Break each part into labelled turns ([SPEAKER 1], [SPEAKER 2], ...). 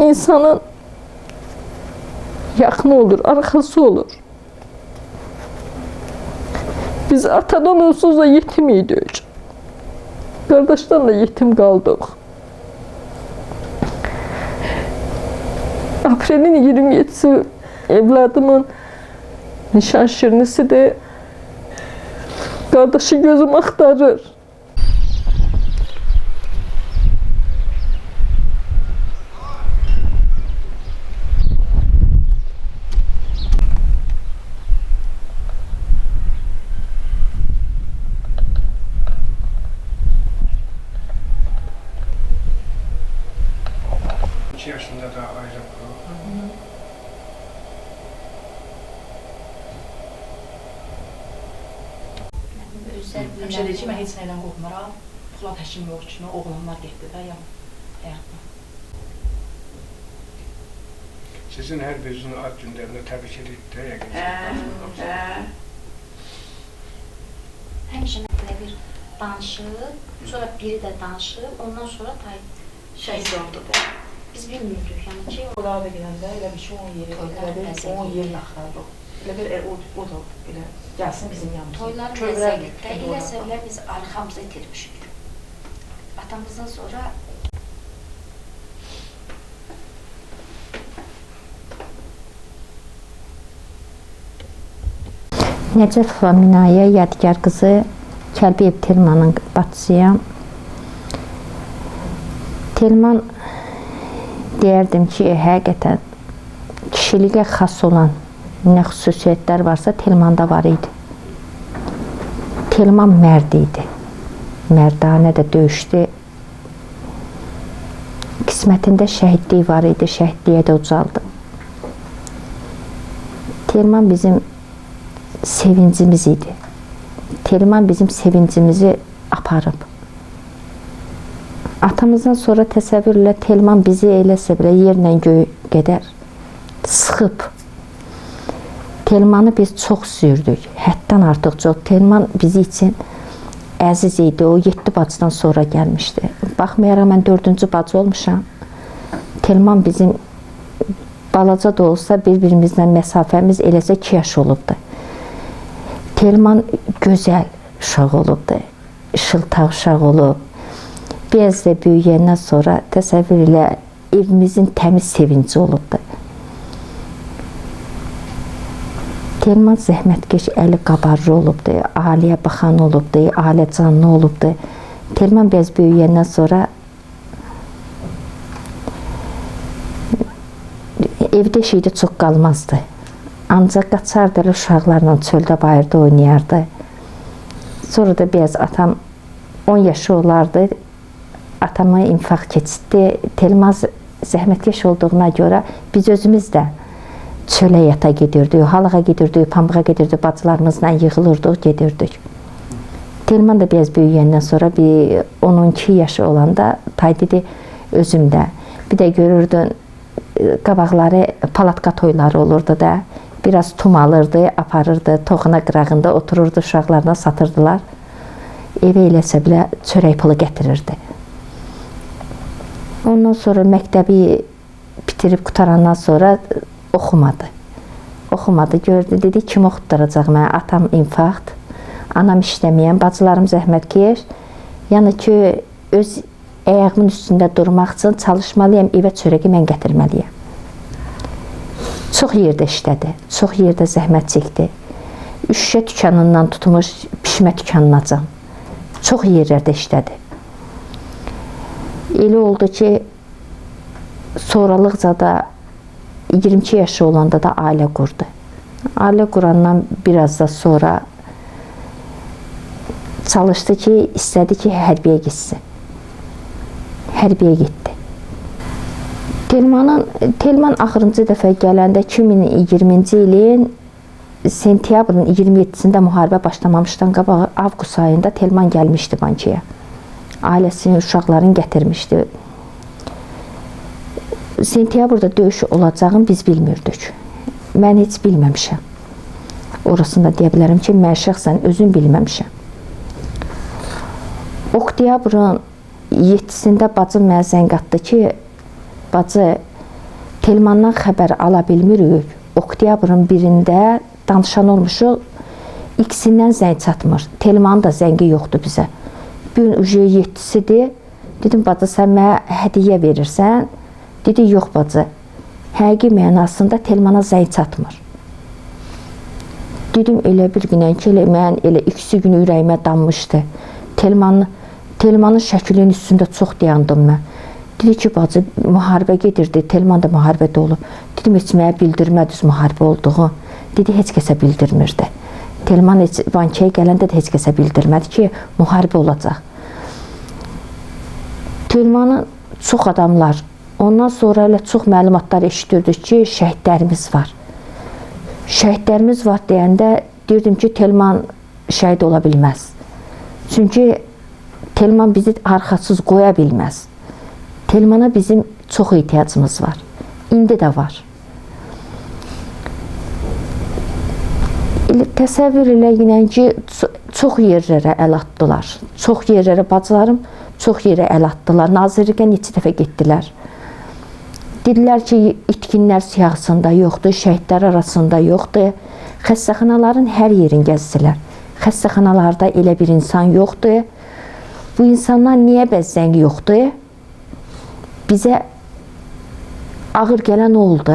[SPEAKER 1] İnsanın yaxını olur, arxası olur. Biz atadan onsuz da yetim idik. Qardaşdan da yetim qaldıq. Aprelin 27'si evladımın nişan şirinisidir. Qardaşı gözüm axtarır.
[SPEAKER 2] İki yaşında da ayrı kuruldu.
[SPEAKER 3] Həmişə deyir ki, mən heç nəylə qorxmuram. Polad həkim yox kimi oğlanlar getdi də ya həyatdan.
[SPEAKER 2] Sizin hər birinizin ad günlərində təbrik edirdik də yəqin.
[SPEAKER 4] Həmişə belə bir danışıb, sonra biri də danışıb, ondan sonra tay şəhid oldu. Biz bilmirdik, yəni ki...
[SPEAKER 3] Onlara da gedəndə elə bir ki, onun yeri, elə bir onun yerini axtardıq. Elə bir o da elə gəlsin bizim yanımıza.
[SPEAKER 4] Toyların ləzzətdə eləsə belə biz arxamıza itirmişik. Atamızdan sonra
[SPEAKER 1] Nəcəfova Minayə Yadigar qızı, Kəlbiyev Telmanın bacısıyam. Telman deyərdim ki, həqiqətən kişiliyə xas olan nə xüsusiyyətlər varsa Telmanda var idi. Telman mərd idi. Mərdanə də döyüşdü. Qismətində şəhidlik var idi, şəhidliyə də ucaldı. Telman bizim sevincimiz idi. Telman bizim sevincimizi aparıb. Atamızdan sonra təsəvvürlə Telman bizi eləsə belə yerlə göy qədər sıxıb. Telmanı biz çox sürdük. Həddən artıq çox. Telman bizi üçün əziz idi. O 7 bacıdan sonra gəlmişdi. Baxmayaraq mən 4-cü bacı olmuşam. Telman bizim balaca da olsa bir-birimizlə məsafəmiz eləsə 2 yaş olubdu. Telman gözəl uşaq olubdu. Işıltaq uşaq olub. Biraz da böyüyəndən sonra təsəvvür ilə evimizin təmiz sevinci olubdu. Telman zəhmətkeş, əli qabarlı olubdu, ailəyə baxan olubdu, ailə canlı olubdu. Telman biraz böyüyəndən sonra evdə şeydə çox qalmazdı. Ancaq qaçardı, uşaqlarla çöldə, bayırda oynayardı. Sonra da biraz atam 10 yaşı olardı, atama infaq keçirdi. Telman zəhmətkeş olduğuna görə biz özümüz də çölə yata gedirdik, halağa gedirdik, pambığa gedirdik, bacılarımızla yığılırdıq, gedirdik. Telman da biraz böyüyəndən sonra bir 10-12 yaşı olanda tay dedi özüm də. Bir də görürdün, qabaqları palatka toyları olurdu da. Biraz tum alırdı, aparırdı, toxuna qırağında otururdu, uşaqlarına satırdılar. Evə eləsə belə çörək pulu gətirirdi. Ondan sonra məktəbi bitirib qutarandan sonra oxumadı. Oxumadı, gördü, dedi kim oxutduracaq mənə? Atam infarkt, anam işləməyən, bacılarım zəhmətkeş. Yəni ki, öz ayağımın üstündə durmaq üçün çalışmalıyam, evə çörəyi mən gətirməliyəm. Çox yerdə işlədi, çox yerdə zəhmət çəkdi. Şüşə dükanından tutmuş, pişmə dükanınacan. Çox yerlərdə işlədi. Elə oldu ki, sonralıqca da 22 yaşı olanda da ailə qurdu. Ailə qurandan biraz da sonra çalışdı ki, istədi ki, hərbiyə gitsin. Hərbiyə getdi. Telman axırıncı dəfə gələndə 2020-ci ilin sentyabrın 27-sində müharibə başlamamışdan qabaq avqust ayında Telman gəlmişdi bankaya. Ailəsini, uşaqlarını gətirmişdi. Sentyabrda döyüş olacağını biz bilmirdik. Mən heç bilməmişəm. Orasını da deyə bilərəm ki, mən şəxsən özüm bilməmişəm. Oktyabrın 7-sində bacım mənə zəng atdı ki, bacı, Telmandan xəbər ala bilmirik. Oktyabrın 1-də danışan olmuşuq. İkisindən zəng çatmır. Telmanın da zəngi yoxdur bizə. Bir gün uje 7-sidir. Dedim, bacı, sən mənə hədiyyə verirsən? Dedi, yox bacı. Həqiqi mənasında Telmana zəng çatmır. Dedim, elə bir günən ki, elə mən elə ikisi günü ürəyimə dammışdı. Telmanın şəklinin üstündə çox dayandım mən. Dedi ki, bacı, müharibə gedirdi, Telman da müharibədə olub. Dedim, heç mənə bildirmədiniz müharibə olduğu. Dedi, heç kəsə bildirmirdi. Telman heç bankaya gələndə də heç kəsə bildirmədi ki, müharibə olacaq. Telmanın çox adamlar, ondan sonra elə çox məlumatlar eşidirdik ki, şəhidlərimiz var. Şəhidlərimiz var deyəndə deyirdim ki, Telman şəhid ola bilməz. Çünki Telman bizi arxasız qoya bilməz. Telmana bizim çox ehtiyacımız var. İndi də var. Elə təsəvvür eləyinən ki, çox yerlərə əl atdılar. Çox yerlərə, bacılarım çox yerə əl atdılar. Nazirliyə neçə dəfə getdilər. Dedilər ki, itkinlər siyahısında yoxdur, şəhidlər arasında yoxdur. Xəstəxanaların hər yerini gəzdilər. Xəstəxanalarda elə bir insan yoxdur. Bu insanlar niyə bəz zəngi yoxdur? Bizə ağır gələn oldu.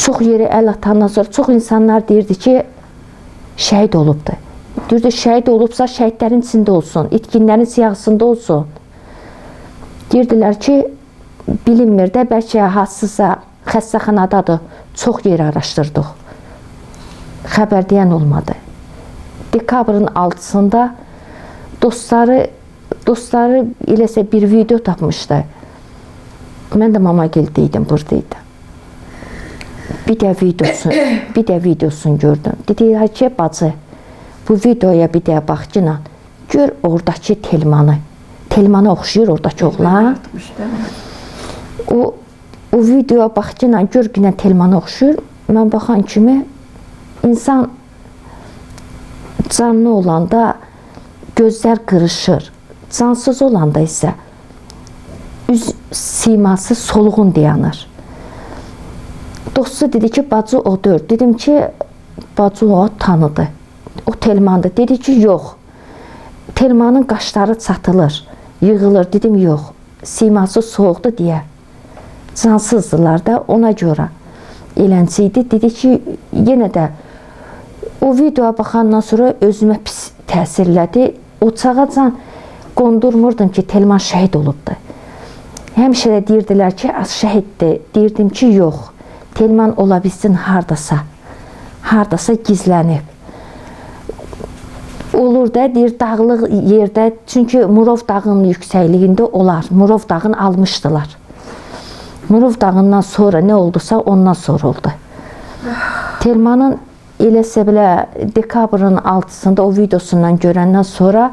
[SPEAKER 1] Çox yerə əl atandan sonra çox insanlar deyirdi ki, şəhid olubdur. Deyirdi, şəhid olubsa şəhidlərin içində olsun, itkinlərin siyahısında olsun. Deyirdilər ki, bilinmir də, bəlkə hansısa xəstəxanadadır. Çox yer araşdırdıq. Xəbər deyən olmadı. Dekabrın 6-sında dostları eləsə bir video tapmışdı. Mən də Mamagildə idim, burada idim. Bir də videosunu gördüm. Dedilər ki, bacı, bu videoya bir də bax ki, gör oradakı Telmanı. Telmana oxşayır oradakı oğlan. O videoya bax ki, gör ki, Telmana oxşayır. Mən baxan kimi insan canlı olanda gözlər qırışır. Cansız olanda isə üz siması solğun dayanır. Dostu dedi ki, bacı o deyil. Dedim ki, bacı o tanıdı. O Telmandır. Dedi ki, yox. Telmanın qaşları çatılır, yığılır. Dedim, yox. Siması soğuqdur deyə. Cansızdılar da ona görə. Elənçi idi. Dedi ki, yenə də o videoya baxandan sonra özümə pis təsirlədi. O çağacan qondurmurdum ki, Telman şəhid olubdur. Həmişə də deyirdilər ki, az şəhiddir. Deyirdim ki, yox. Telman ola bilsin hardasa. Hardasa gizlənib. Olur da, deyir, dağlıq yerdə, çünki Murov dağının yüksəkliyində olar. Murov dağını almışdılar. Murov dağından sonra nə oldusa ondan sonra oldu. Telmanın eləsə belə dekabrın 6-sında o videosundan görəndən sonra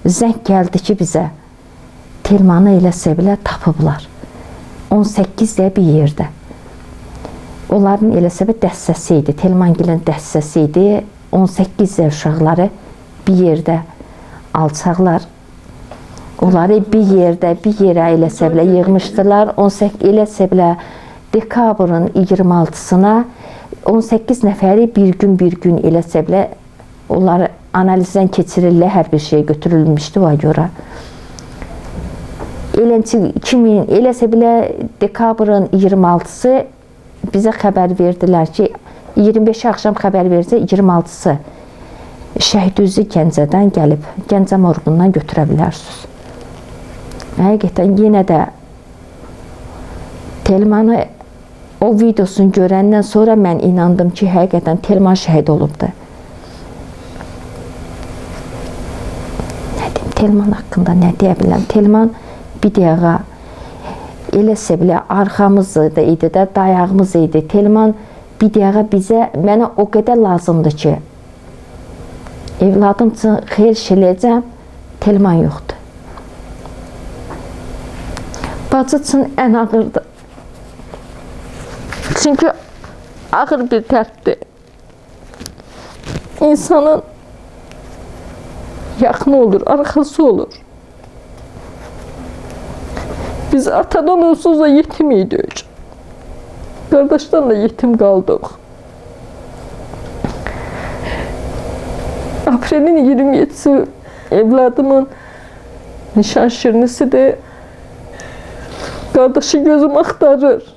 [SPEAKER 1] zəng gəldi ki bizə. Telmanı eləsə belə tapıblar. 18 də bir yerdə. Onların eləsə belə dəstəsi idi. Telmangilin dəstəsi idi. 18 də uşaqları bir yerdə alçaqlar. Onları bir yerdə, bir yerə eləsə belə yığmışdılar. 18 eləsə belə dekabrın 26-sına 18 nəfəri bir gün eləsə belə onları analizdən keçirirlər, hər bir şey götürülmüşdü ona görə. Eləsə belə dekabrın 26-sı bizə xəbər verdilər ki, 25-i axşam xəbər versə 26-sı şəhid üzü Gəncədən gəlib, Gəncə morqundan götürə bilərsiniz. Həqiqətən yenə də Telmanı o videosunu görəndən sonra mən inandım ki, həqiqətən Telman şəhid olubdur. Nə deyim, Telman haqqında nə deyə bilərəm? Telman bir dəqiqə eləsə belə arxamız da idi də, dayağımız idi. Telman bir dəqiqə bizə, mənə o qədər lazımdır ki, evladım üçün xeyir iş eləyəcəm, Telman yoxdur. Bacı üçün ən ağırdır. Çünki ağır bir dərddir. İnsanın yaxını olur, arxası olur. Biz atadan onsuz da yetim idik. Qardaşdan da yetim qaldıq. Aprelin 27-si evladımın nişan şirinisidir. Qardaşı gözüm axtarır.